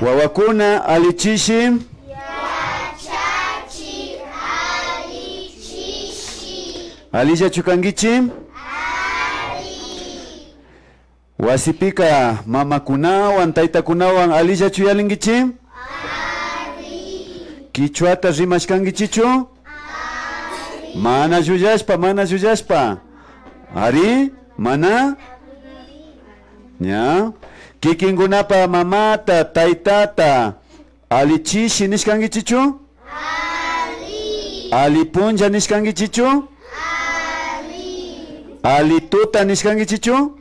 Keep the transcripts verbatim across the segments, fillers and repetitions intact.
Wawakuna, alli chishi. Allillachu kankichi? Wasipika mamakunawan, taytakunawan allillachu yallinkichi? Kichwata rimashkankichichu? Mana llullashpa, mana llullashpa. Ari, mana? Ña. Kikinkunapa mamata, taytata, alli chishi nishkankichichu? Alli punlla nishkankichichu? Alli tuta nishkankichichu?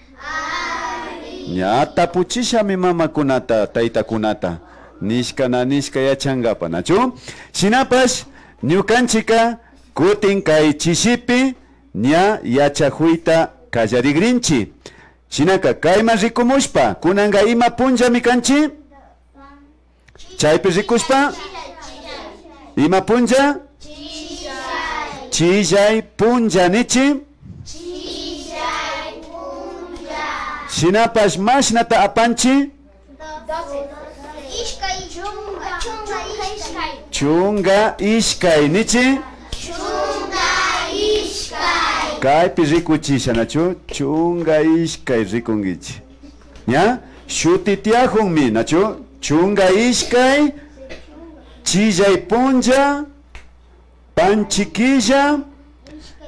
Ña tapuchishami mamakunata, taytakunata, nishka na nishka yachankapa, nachu? Shinapash, ñukanchika kutin kay chishipi ña yachakuyta kallarigrinchi. Shinaka, kayman rikumushpa, kunanka ima punllami kanchi? Chaypi rikushpa, ima punlla? Chillay punlla nichi. Shinapash mashnata apanchi? Chunka ishkay nichi. Kaypi rikuchisha, nachu? Chunka ishkay rikunkichi. Ña? Shuti tiyakunmi, nachu? Chunka ishkay, chillay punlla, panchi killa,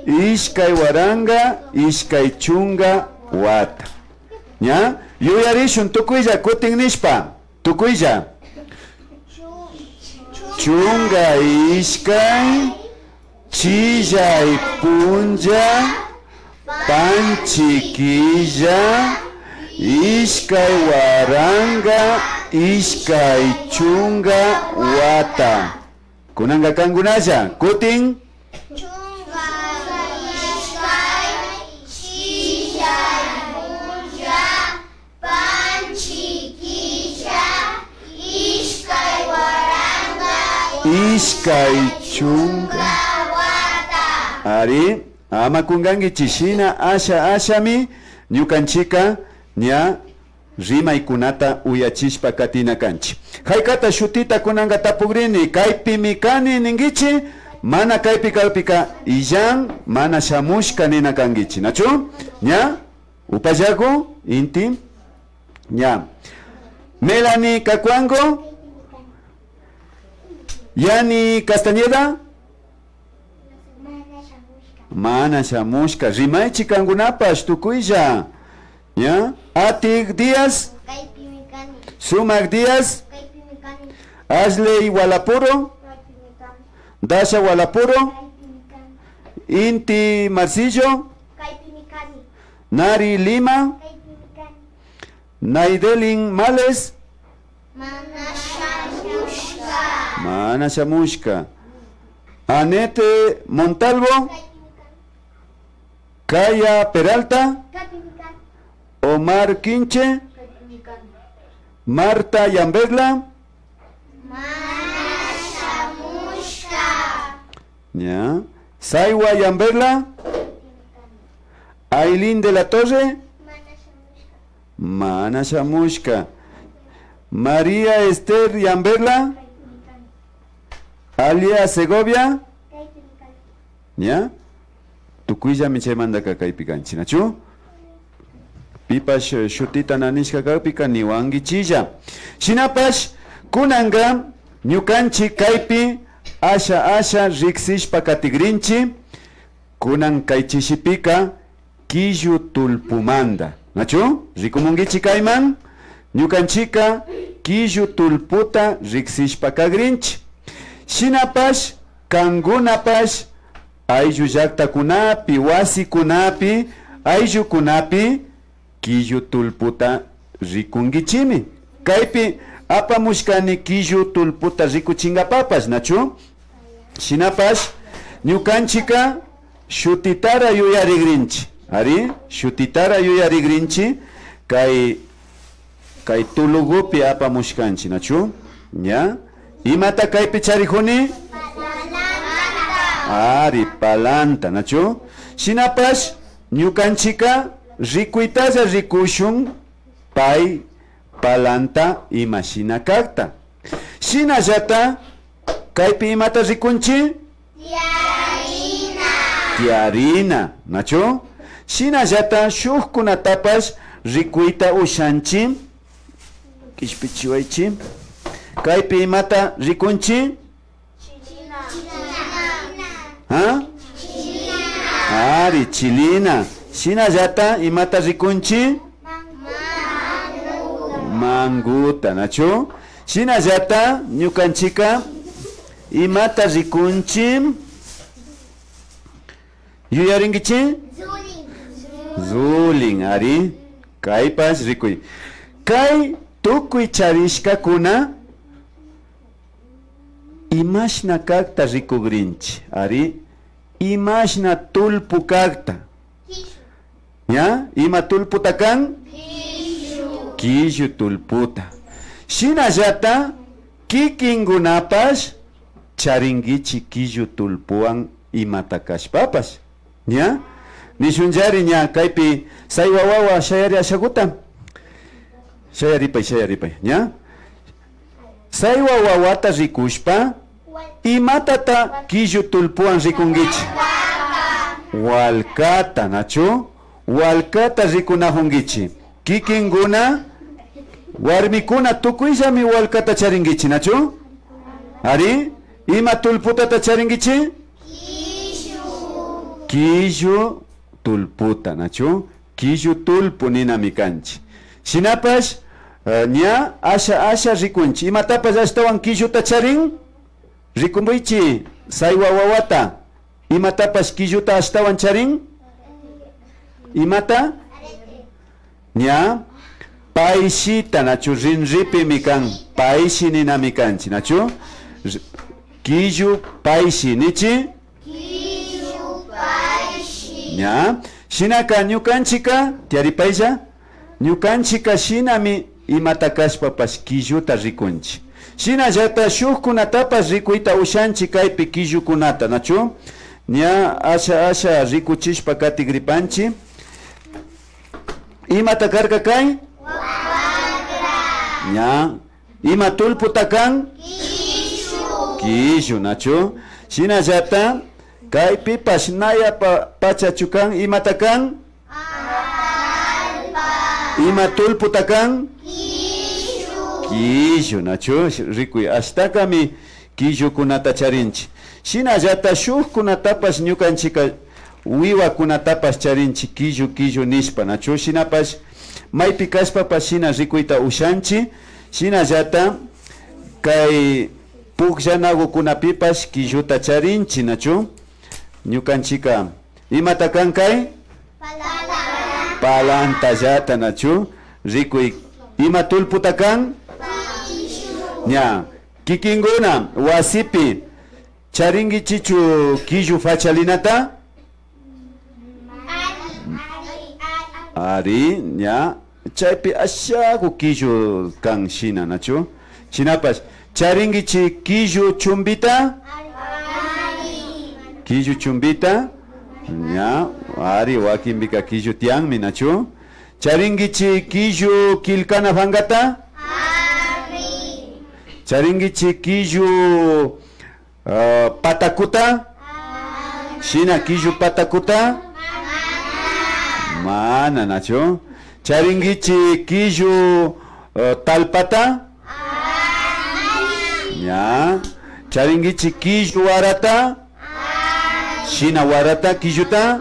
ishkay waranka, ishkay chunka wata. Ña? Yuyarishun tukuylla kutin nishpa. Tukuylla. Chunka ishkay, chillay punlla, panchi killa, ishkay waranka, ishkay chunka wata. Kunanka kankunalla, kutin. Chunka ishkay, chillay punlla, panchi killa, ishkay waranka, ishkay chunka wata. Ari, ama kunkankichi, shina asha ashami ñukanchika ña rimaykunata uyachishpa katina kanchi. Haykata shutita kunanka tapugrini, kaypimi kani ninkichi, mana kaypi kakpika illan, mana shamushka nina kankichi, nachu? Ña? Upallaku, Inti? Ña. Melanie Cacuango? Yani Castañeda? Mana shamushka. Rimaychi kankunapash tukuylla. Ña. Atik Díaz. Sumak Díaz. Ashley Walapuro. Dasha Walapuro. Inti Marcillo. Nari Lima. Naidelin Males. Mana shamushka. Mana shamushka. Anete Montalvo. Kaya Peralta. Omar Quinche. Marta Yamberla. Mana shamushka. Ña. Saiwa Yamberla. Aileen de la Torre. Mana shamushka. María Esther Yamberla. Alia Segovia. Ña. Tukuyllami chaymantaka kaypi kanchi, nachu? Pipash, eh, shutita na nishka kakpika niwankichilla. Shinapash, kunanka ñukanchi kaypi asha asha riksishpa katigrinchi, kunan kay chishipika killu tullpumanta. Nachu? Rikumunkichi kayman? Ñukanchika killu tullputa riksishpa kagrinchi. Shinapash, kankunapash ayllu llaktakunapi, wasikunapi, ayllukunapi killu tullputa rikunkichimi. Kaypi apamushkani killu tullputa rikuchinkapapash, nachu? Shinapash, ñukanchika shutitara yuyarigrinchi. Ari, shutitara yuyarigrinchi. Kay Kay tulugupi apamushkanchi, nachu? Ña. Imata kaypi charijuni? Ari, palanta, nachu? Shinapash, ñukanchika rikuytalla rikushun pay palanta imashina kakta. Shinallata kaypi imata rikunchi? Tiarina. Tiarina, nachu? Shinallata shukkunatapash rikuyta ushanchi. Kishpichiwaychi. Kaypi imata rikunchi? Ha? Ari, chilina. Shinallata imata rikunchi? Manguta, nachu? Shinallata ñukanchika imata rikunchi? Yuyarinkichi? Zulin, ari. Kaypash rikuy. Kay tukuy charishkakuna imashna kakta rikugrinchi, ari, imashna tullpu kakta. Ña, ima tullputa kan? Killu. Killu tullputa. Shinallata kikinkunapash charinkichi killu tullpuwan imata kashpapash. Ña, nishunllari ña kaypi Saywa wawa shayari ashaguta. Shayaripay, shayaripay, ña. Saywa wawata rikushpa, imatata killu tullpuwan rikunkichi? Walkata, nachu? Walkata rikunajunkichi. Kikinkuna, warmikuna tukuyllami walkata charinkichi, nachu? Ari, ima tullputata charinkichi? Killu tullputa, nachu? Killu tullpu ninami kanchi. Shinapash, eh, ña asha asha rikunchi. Imatapash ashtawan killuta charin? Rikumuychi, Saywa wawata. Imatapash killuta ashtawan charin? Imata? Ña, payshita, nachu? Rinripimi kan, payshi ninami kanchi, nachu? R-, killu payshi, nichi? Killu payshi. Ña, shinaka ñukanchika, tiyaripaylla, ñukanchika shinami imata kashpapash killuta rikunchi. Shinallata shukkunatapash rikuyta ushanchi kaypi killukunata, nachu? Ña asha asha rikuchishpa katigripanchi. Imata karka kay? Wakra. Ña. Ima tullputa kan? Killu. Killu, nachu? Shinallata, kaypipash naya pa-, pachachu kan, imata kan? Allpa. Ima tullputa kan? Killu. Killu, nachu? Rikuy, ashtakami killukunata charinchi. Shinallata shukkunatapash ñukanchika wiwakunatapash charinchi killu killu nishpa, nachu? Shinapash maypi kashpapash shina rikuyta ushanchi. Shinallata kay pukllanagukunapipash killuta charinchi, nachu? Ñukanchika imata kan kay? Palantallata, nachu? Rikuy, ima tullputa kan? Ña, kikinkuna wasipi charinkichichu killu fachalinata? Ari, ña. Chaypi ashaku killu kan shina, nachu? Shinapash, charinkichi killu chumbita? Killu chumbita? Ña, ari, wakinpika killu tiyanmi, nachu? Charinkichi killu killkana pankata? Charinkichi killu Ah, patakuta? Shina killu patakuta? Mana, nachu? Charinkichi killu, eh, talpata? Ña. Charinkichi killu warata? Shina warata, killuta?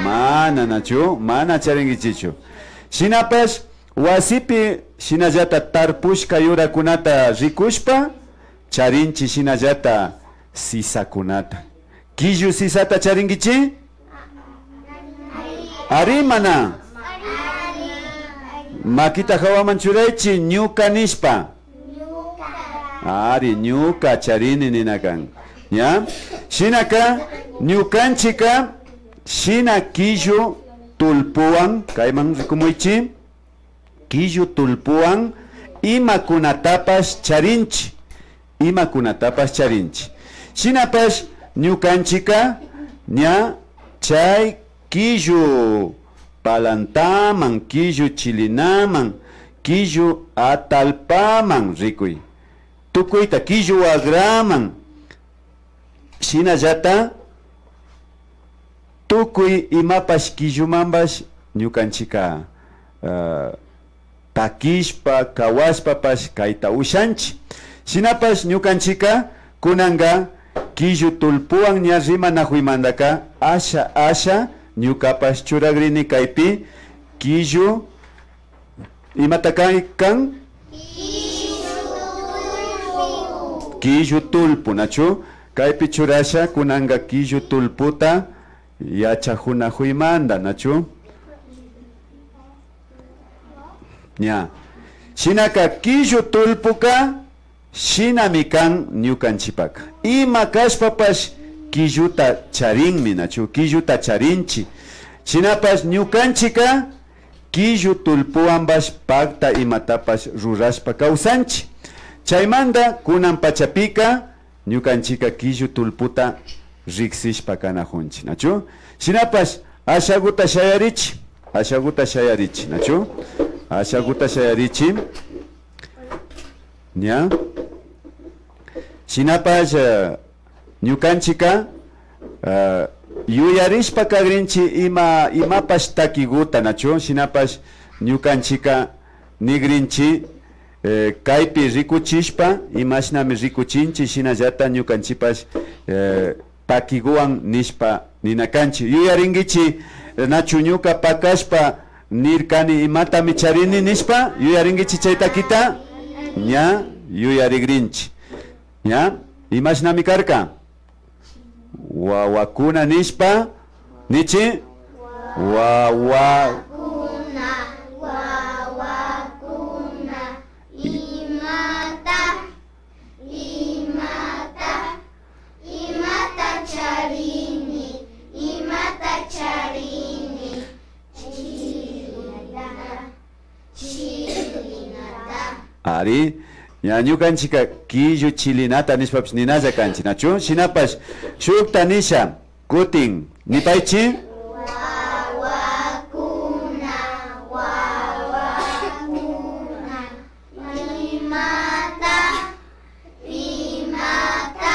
Mana, nachu? Mana charinkichichu. Shinapash wasipi shinallata tarpushka yurakunata rikushpa, charinchi shinallata sisakunata. Killu sisata charinkichi? Ari mana? Makita hawaman churaychi, ñuka nishpa. Ari, ñuka charini nina kan. ¿Ya? Shinaka, ñukanchika shina killu tullpuwan, kayman rikumuychi. Killu tullpuwan imakunatapash charinchi, imakunatapash charinchi. Shinapash ñukanchika ña chay killu palantaman, killu chilinaman, killu atallpaman rikuy. Tukuyta killu wakraman. Shinallata tukuy imapash killumanpash ñukanchika, ah, takishpa, kawashpapash kayta ushanchi. Shinapash ñukanchika kunanka killu tullpuwan ña rimanakuymantaka asha asha ñukapash churagrini kaypi killu, imata kay kan? Killu tullpu, nachu? Kaypi churasha kunanka killu tullputa yachakunakuymanta, nachu? Ña. Shinaka killu tullpuka shinami kan ñukanchipaka. Ima kashpapash killuta charinmi, nachu? Killuta charinchi. Shinapash ñukanchika killu tullpuwanpash pakta imatapash rurashpa kawsanchi. Chaymanta kunan pachapika ñukanchika killu tullputa riksishpa kanakunchi, nachu? Shinapash ashaguta shayarichi, ashaguta shayarichi, nachu? Ashaguta shayarichi. Ña. Shinapash, eh, ñukanchika, eh, yuyarishpa kagrinchi ima, imapash takiguta, nachu? Shinapash ñukanchika nigrinchi, eh, kaypi rikuchishpa imashnami rikuchinchi, shinallata ñukanchipash, eh, takiguwan nishpa nina kanchi. Yuyarinkichi, nachu ñuka pakashpa nirkani imatami charini nishpa? Yuyarinkichi chay takita? Ña, yuyarigrinchi. Ña, imashnami karka? Wawakuna nishpa, nichi? Wawa. Wawakuna, wawakuna, imata, imata, imata charini, imata charini, chilinata, chilinata. Ari, ña ñukanchika killu chilinata nishpapish ninalla kanchi, nachu? Shinapash, shukta nisha, kutin, nipaychi. Wawakuna, wawakuna, imata, imata,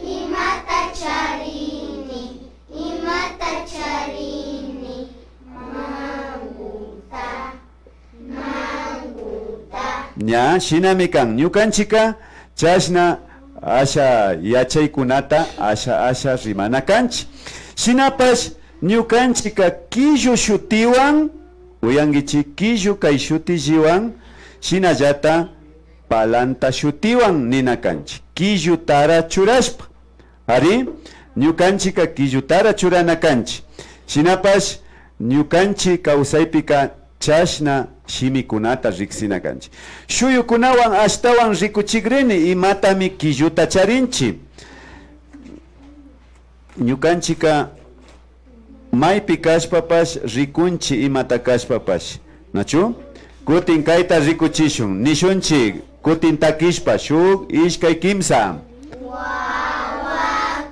imata charini, imata charini, manguta, manguta. Ña, shinami kan. Ñukanchika chashna asha yachaykunata asha asha rimana kanchi. Shinapash ñukanchika killu shutiwan, uyankichi, killu kay shutilliwan, shinallata palanta shutiwan nina kanchi. Killutara churashpa. Ari, ñukanchika killutara churana kanchi. Shinapash ñukanchi kawsaypika chashna shimikunata riksina kanchi. Shuyukunawan ashtawan rikuchigrini imatami killuta charinchi. Ñukanchika maypi kashpapash rikunchi, imata kashpapash, nachu? Kutin kayta rikuchishun, nishunchi, kutin takishpa, shuk, ishkay, kimsa. Wawakuna,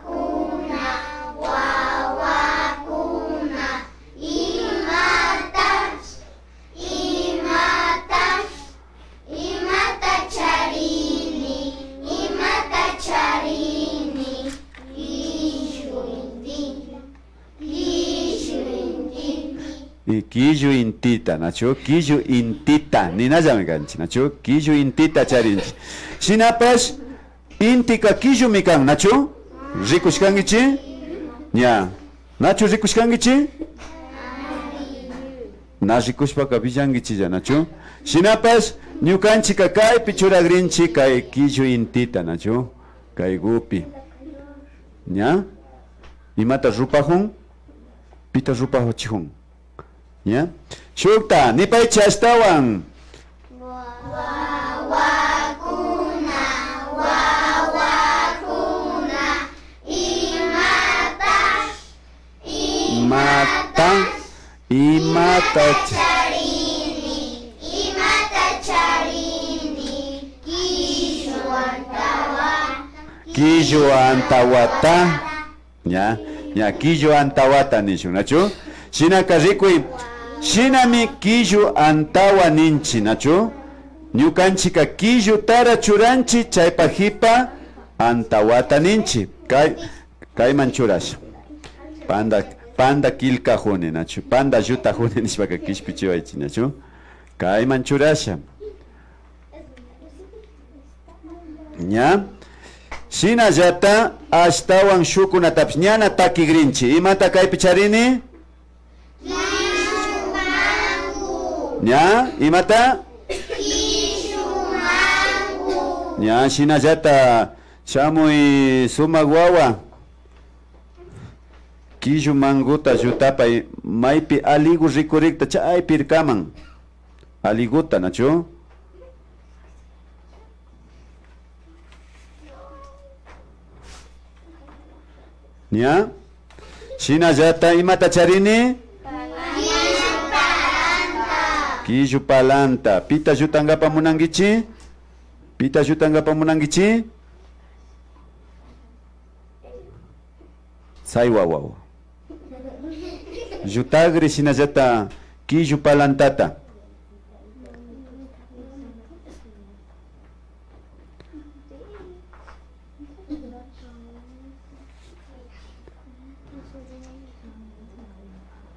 wawakuna, imatash, imatash, imata charini, imata charini, killu inti. Killu inti. Y killu intita, nachu? Killu intita, ninallami kanchi, nachu? Killu intita charinchi. Shinapash, intika killumi kan, nachu? Rikushkankichi? Ña. Nachu rikushkankichi? Na rikushpaka willankichilla, nachu? Shinapash, ñukanchika kaypi churagrinchi kay killu intita, nachu? Kaygupi. Ña? Imata rupajun? Pita rupajuchijun? Ña? Shukta, nipaychi ashtawan. Wawakuna, wawakuna, imata, imata, imata charini, imata charini, killu antawa, killu antawata. Ña, ña, killu antawata nishun, nachu? Shinaka rikuy, shinami killu antawa ninchi, nachu? Ñukanchika killutara churanchi, chaypa hipa antawata ninchi. Kay, kayman churasha. Panda, panda killkajuni, nachu? Panda llutajuni nishpaka kishpichiwaychi, nachu? Kayman churasha. Ña. Shinallata ashtawan shukunatapish ñana takigrinchi. Imata kaypi charini? Ña, imata? Ña, shinallata shamuy sumak wawa. Killu manguta llutapay, maypi aligu rikurikta chay pirkaman. Aliguta, nachu? Ña. Shinallata imata charini? Killu palanta. Pita llutangapa munankichi? Pita llutangapa munankichi? Saywa wawa. Llutagri shinallata killu palantata.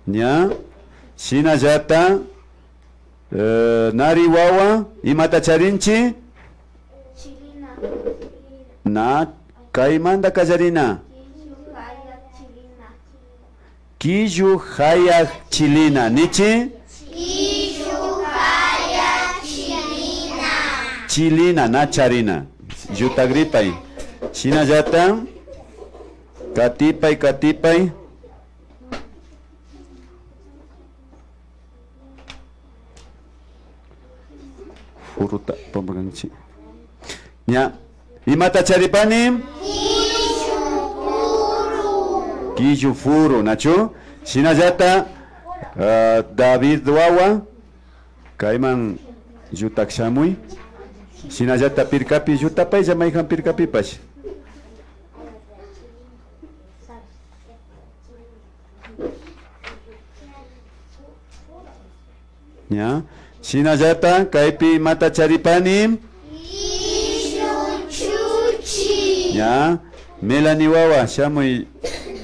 Ña, shinallata, eh, nari wawa, imata charinchi? Na, kaymanta kallarina. Killu hayak chilina. Nichi? Killu hayak chilina. Chilina, na charina. Llutagripay. Shinallata. Katipay, katipay. Furuta pambakanchi. Ña. Imata charipani? Killu furu. Killu furu, nachu? Shinallata, ah, David wawa, kayman llutak shamuy. Shinallata pirkapi llutapaylla mayjan pirkapipash. Ña. Shinallata kaypi imata charipani? Killu chuchi. Ña. Melanie wawa, shamuy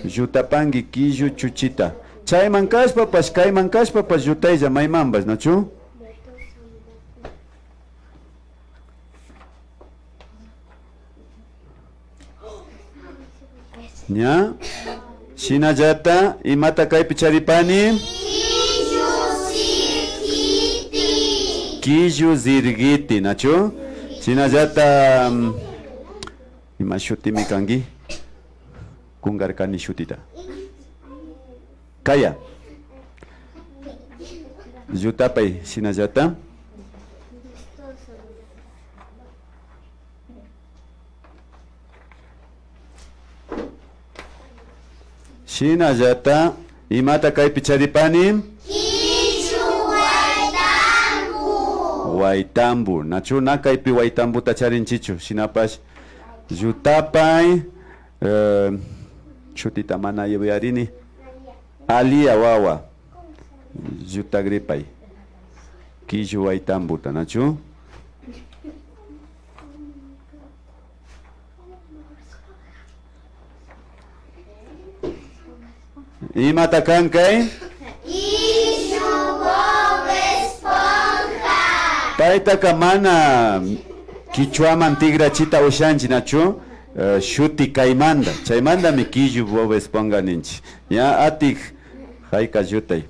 llutapanki killu chuchita. Chayman kashpapash, kayman kashpapash llutaylla maymanpash, nachu? Ña. Shinallata, imata kaypi charipani? Killu zirgiti. Killu zirgiti, nachu? Shinallata, mm, ima shutimi kanki? Kungarkani shutita. Kaya. Llutapay, shinallata. Shinallata, imata kaypi charipani? Killu waytambu. Waytambu. Nachu na kaypi waytambuta charinchichu. Shinapash, llutapay, eh, shutita mana yuyarini. Alia wawa, llutagripay. Killu waytambuta, nachu? Imata kan kay? Killu Bob Esponja. Paytaka mana kichwaman tikrachita ushanchi, nachu? Eh, shuti kaymanta. Chaymantami killu Bob Esponja ninchi. Ña atik, hayka llutay.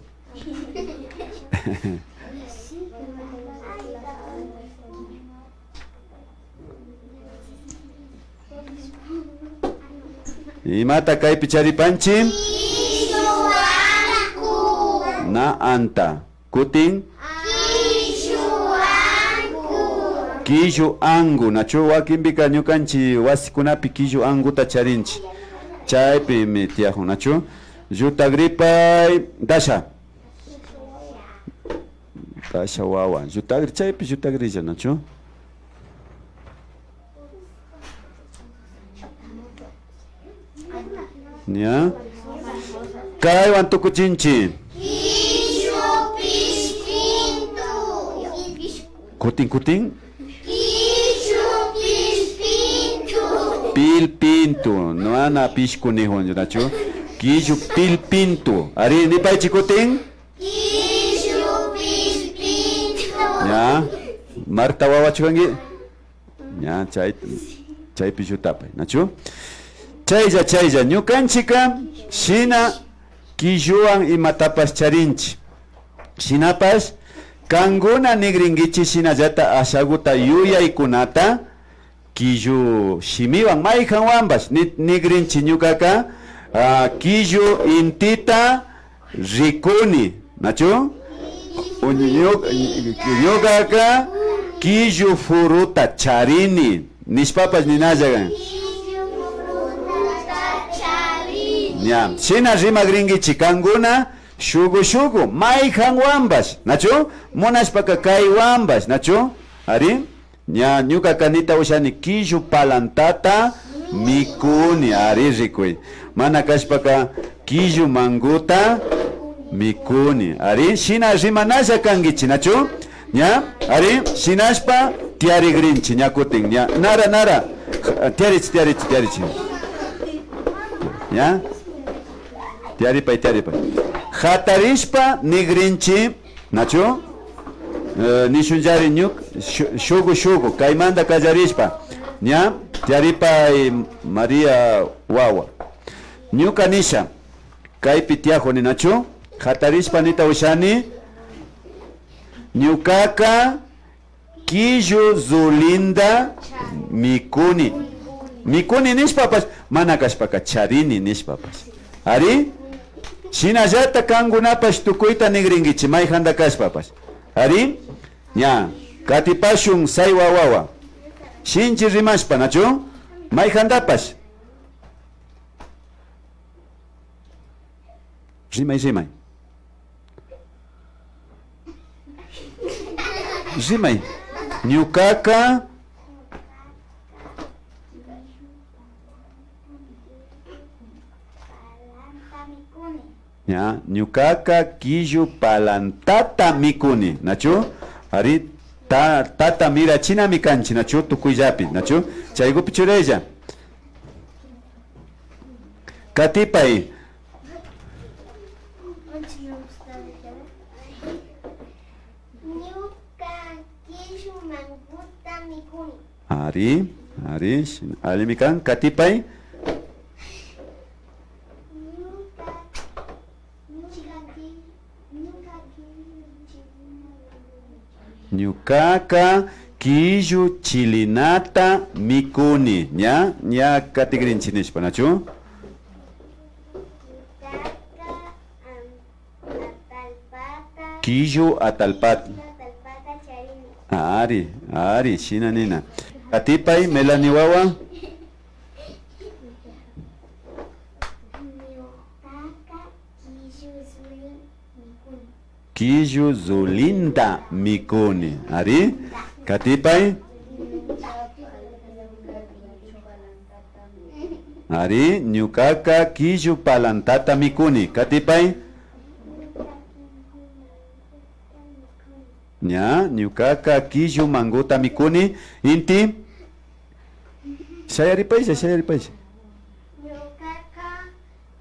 Imata kaypi charipanchi? Killu anku. Na anta. Kutin? Killu anku. Killu anku. Nachu wakinpika ñukanchi wasikunapi killu ankuta charinchi. Chaypimi tiyakun, nachu? Llutagripay, Dasha. Dasha wawa. Llutagri, chaypi llutagrilla, nachu? Ña. Kaywan tukuchinchi. Kutin, kutin. Killu pillpintu. Pillpintu. Mana pishku nijun, nachu? Killu pillpintu. Ari, nipaychi kutin. Killu pillpintu. Ña. Marta wawachu kanki? Ña, chay, chaypi llutapay, nachu? Chaylla, chaylla, ñukanchika shina killuwan imatapash charinchi. Shinapash, kankuna nigrinkichi shinallata ashaguta yuyaykunata killu shimiwan, mayjanwanpash ni-, nigrinchi ñukaka, ah, killu intita rikuni, nachu? U-, ñu-, ñukaka killu furuta charini, nishpapash ninalla kan. Ña, shina rimagrinkichi kankuna shugu shugu, mayjanwanpash, nachu? Munashpaka kaywanpash, nachu? Ari? Ña, ñukaka nita ushani killu palantata mikuni, ari rikuy. Mana kashpaka killu manguta mikuni, ari. Shina rimanalla kankichi, nachu? Ña, ari, shinashpa tiyarigrinchi, ña kutin, ña. Nara, nara, tiyarichi, tiyarichi, tiyarichi. Ña, tiyaripay, tiyaripay. Jatarishpa nigrinchi, nachu? Eh, nishunllari ñuk-, shu-, shugu, shugu, kaymanta kallarishpa, ña, tiyaripay María wawa. Ñuka nisha, kaypi tiyajuni, nachu? Jatarishpa nita ushani, ñukaka killu zulinta mikuni. Mikuni nishpapash, mana kashpaka charini nishpapash. Ari? Shinallata kankunapash tukuyta nigrinkichi, mayjanta kashpapash. Ari? Ña, katipashun saywa wawa. Shinchi rimashpa, nachu? Mayjantapash. Rimay, rimay. Rimay. Ñukaka. Ña, ñukaka killu palantata mikuni, nachu? Ari, ta-, tata mirachinami kanchi, nachu? Tukuyllapi, nachu? Chaykupi churaylla. Katipay. Ñuka killu manguta mikuni. Ari, ari, shin-, allimi kan. Katipay. Ñuka, ñuka ki-, ñuka killu chilina mikuni. Ñukaka killu chilinata mikuni. Ña, ña katigrinchi nishpa, nachu? Ñukaka, am, Atallpata. Killu atallpat. Killu atallpata charini. Ari, ari, shina nina. Katipay, Melanie wawa. Ñukaka killu zulin mikuni. Killu zulinta mikuni. Ari, katipay. Ari, ñukaka killu palantata mikuni. Katipay. Ña, ñukaka killu manguta mikuni. Inti. Shayaripaylla, shayaripaylla. Ñukaka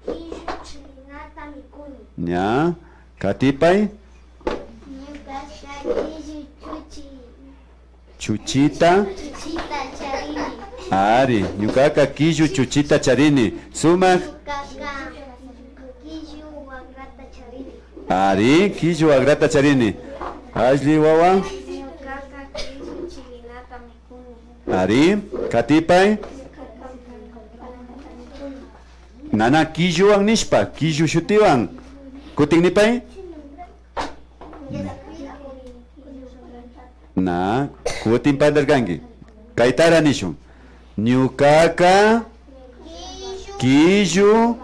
killu chilinata mikuni. Ña, katipay. Ñukaka killu chuchi. Chuchita. Chuchita charini. Ari, ñukaka killu chuchita charini. Sumak. Ñukaka killu wagrata charini. Ari, killu wagrata charini. Alli wawa. Ñukaka killu chilinata mikuni. Ari, katipay. Nana killuwan nishpa, killu shutiwan. Kutin nipay. Na, kutin pandarkanki. Kaytara nishun. Ñukaka killu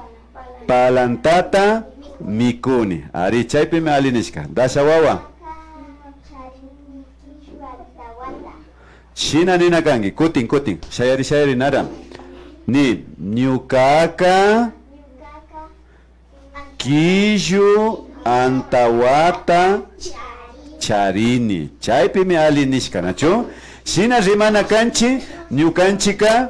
palantata mikuni. Ari, chaypimi ali nishka. Dasha wawa. Shina nina kanki. Kutin, kutin. Shayari, shayari, nara. Ni, ñukaka killu antawata charini. Chaypimi alli nishka, nachu? Shina rimana kanchi, ñukanchika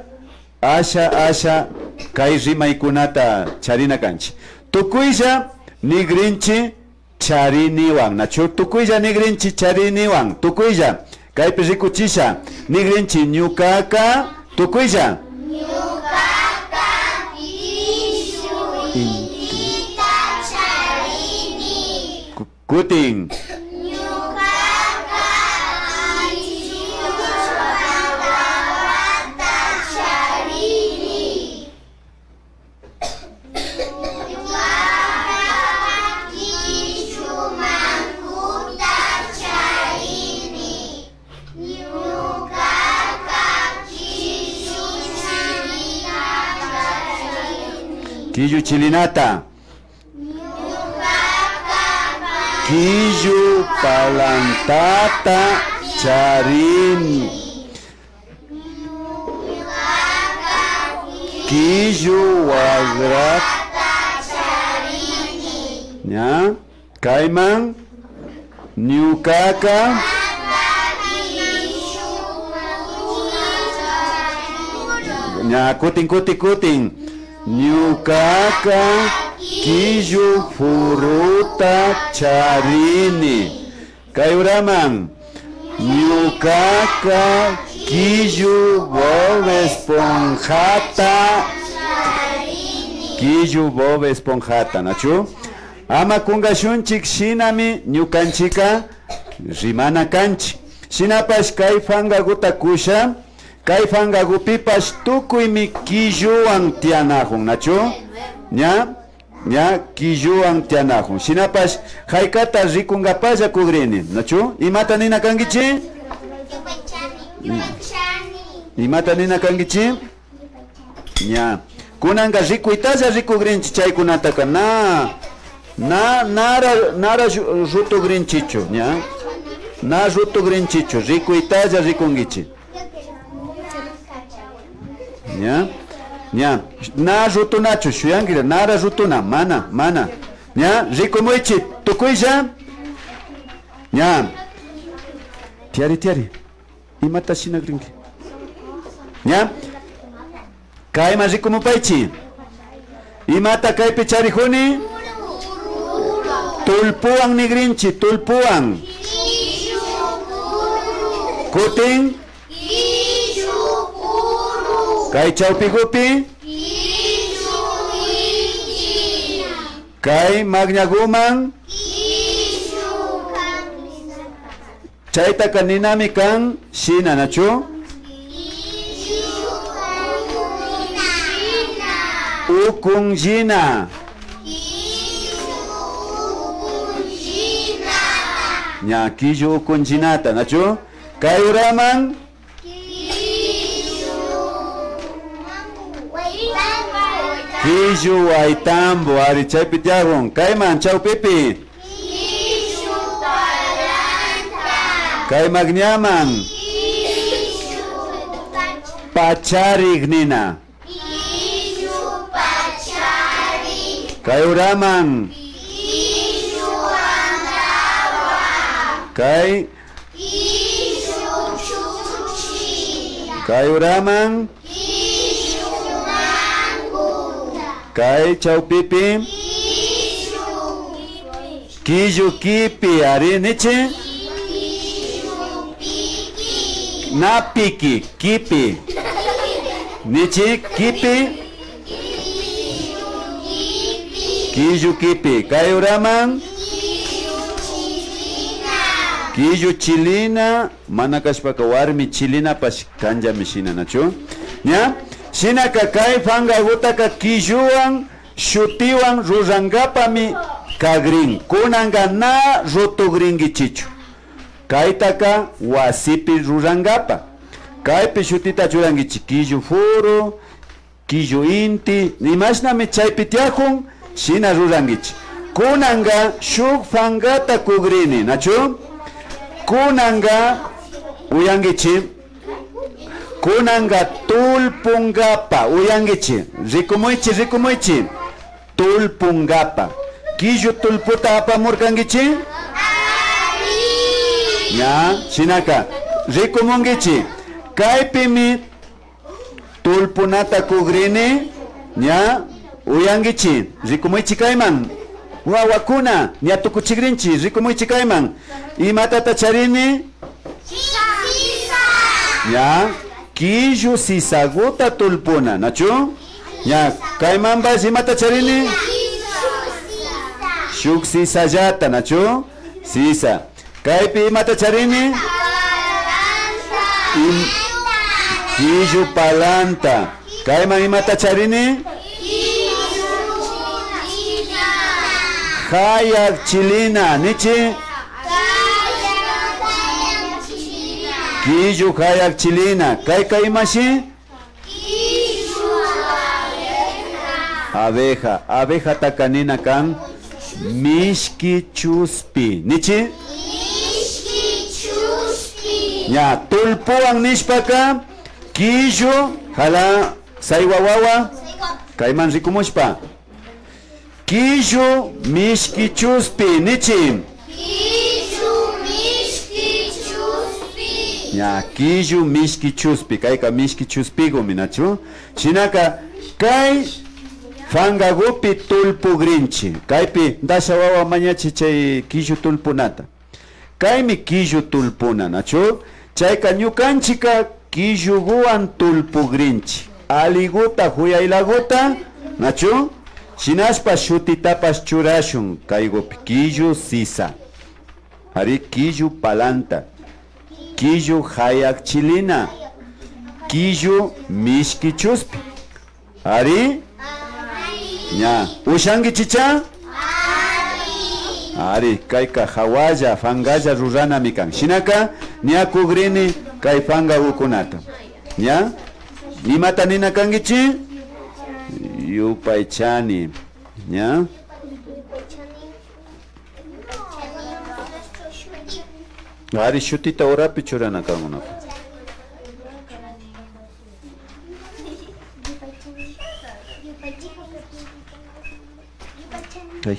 asha, asha kay rimaykunata charina kanchi. Tukuylla nigrinchi chariniwan, nachu? Tukuylla nigrinchi chariniwan, tukuylla. Kaypi rikuchisha, nigrinchi ñukaka, tukuylla. Ñukaka killu intita charini. Ku-, kutin. Ñukaka killu wawata charini. Ñukaka killu mankuta charini. Ñukaka killu chilinata charini. Killu chilinata. Ñukaka killu palantata charini. Ñukaka killu wagrata charini. Ña, kayman. Ñukaka. Ña, kutin, kutin, kutin. Ñukaka killu furuta charini. Kay uraman, ñukaka killu Bob Esponjata, killu Bob Esponjata, nachu? Ama kungashunchik, shinami ñukanchika rimana kanchi. Shinapash kay fangaguta kusha, kay fangagupipash tukuymi killuwan tiyanajun, nachu? Ña? Ña, killuwan tiyanajun. Shinapash, jaykata rikungapalla kugrini, nachu? Imata nina kankichi? Imata nina kankichi? Ña. Kunanka rikuytalla rikugrinchi chaykunataka. Na, na, nara, nara ru-, rutugrinchichu, ña. Na rutugrinchichu, rikuytalla rikunkichi. Ña, ña, na rutunachu, shuyankira, nara rutuna, mana, mana. Ña, rikumuychi, tukuylla. Ña. Tiyari, tiyari. Imata shinagrinki? Ña. Kayman rikumupaychi. Imata kaypi charijuni? Tulpuwan nigrinchi, tulpuwan. Kutin. Kay chawpigupi. Kay magñaguman. Chaytaka ninami kan shina, nachu? Ukunllina. Ña, killu ukunllinata, nachu? Kay uraman. Killu waytambu, ari, chaypi tiyajun. Kayman, chawpipi. Killu palanta. Kay magñaman. Killu pacharik nina. Killu pacharik. Kay uraman. Killu andawa. Kay. Killu chuchi. Kay uraman. Killu manku. Kay chawpipi. Killu kipi, ari, nichi. Na piki, kipi. Nichi, kipi. Killu kipi. Kay uraman. Killu chilina. Mana kashpaka warmi chilinapash kanllami shina, nachu? Ña? Shinaka kay fangagutaka killuwan shutiwan rurangapami kagrin. Kunanka na rutugrinkichichu. Kaytaka wasipi rurangapa. Kaypi shutita churankichi, killu furu, killu inti, imashnami chaypi tiyakun, shina rurankichi. Kunanka shuk fangata kugrini, nachu? Kunanka, uyankichi, kunanka tullpungapa, uyankichi, rikumuychi, rikumuychi, tullpungapa. Killu tullputa apamurkankichi? Ña, shinaka, rikumunkichi. Kaypimi tullpunata kugrini, ña, uyankichi. Rikumuychi kayman. Wawakuna, ña tukuchigrinchi, rikumuychi kayman. Imatata charini? Ña, killu sisaguta tullpuna, nachu? Ña, kaymanpash imata charini? Shuk sisallata, nachu? Sisa. Kaypi imata charini? Im-, killu palanta. Kayman imata charini? Hayak chilina, nichi. Killu hayak chilina. Kayka imashi? Abeja. Abejataka nina kan mishki chuspi. Nichi? Ña, tullpuwan nishpaka, killu, jala, saywa wawa, kayman rikumushpa. Killu mishki chuspi, nichi. Killu mishki chuspi. Ña, killu mishki chuspi, kayka mishki chuspigumi, nachu? Shinaka, kay fangagupi tullpugrinchi. Kaypi, dasha wawa mañachi chay killu tullpunata. Kaymi killu tullpuna, nachu? Chayka ñukanchika killuguwan tullpugrinchi. Aliguta, juyaylaguta, nachu? Shinashpa shutitapash churashun kaygupi, killu sisa. Ari, killu palanta, killu hayak chilina, killu mishki chuspi. Ari? Ña. Ushankichicha? Ari, kayka jawalla, fangalla ruranami kan. Shinaka, ña kugrini kay fangagukunata. Ña? Imata nina kankichi? Yupaychani. Ña? Ari, shutita urapi churana kankunapa. Ay.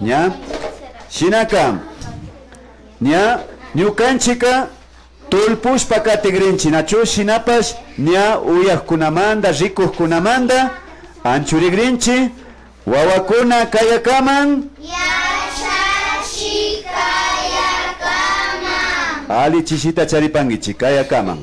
Ña. Shinaka. Ña. Ñukanchika tullpushpa katigrinchi, nachu? Shinapash ña uyakkunamanta, rikukkunamanta anchurigrinchi. Wawakuna, kayakaman. Yachachi, kayakaman. Ali chishita charipankichi, kayakaman.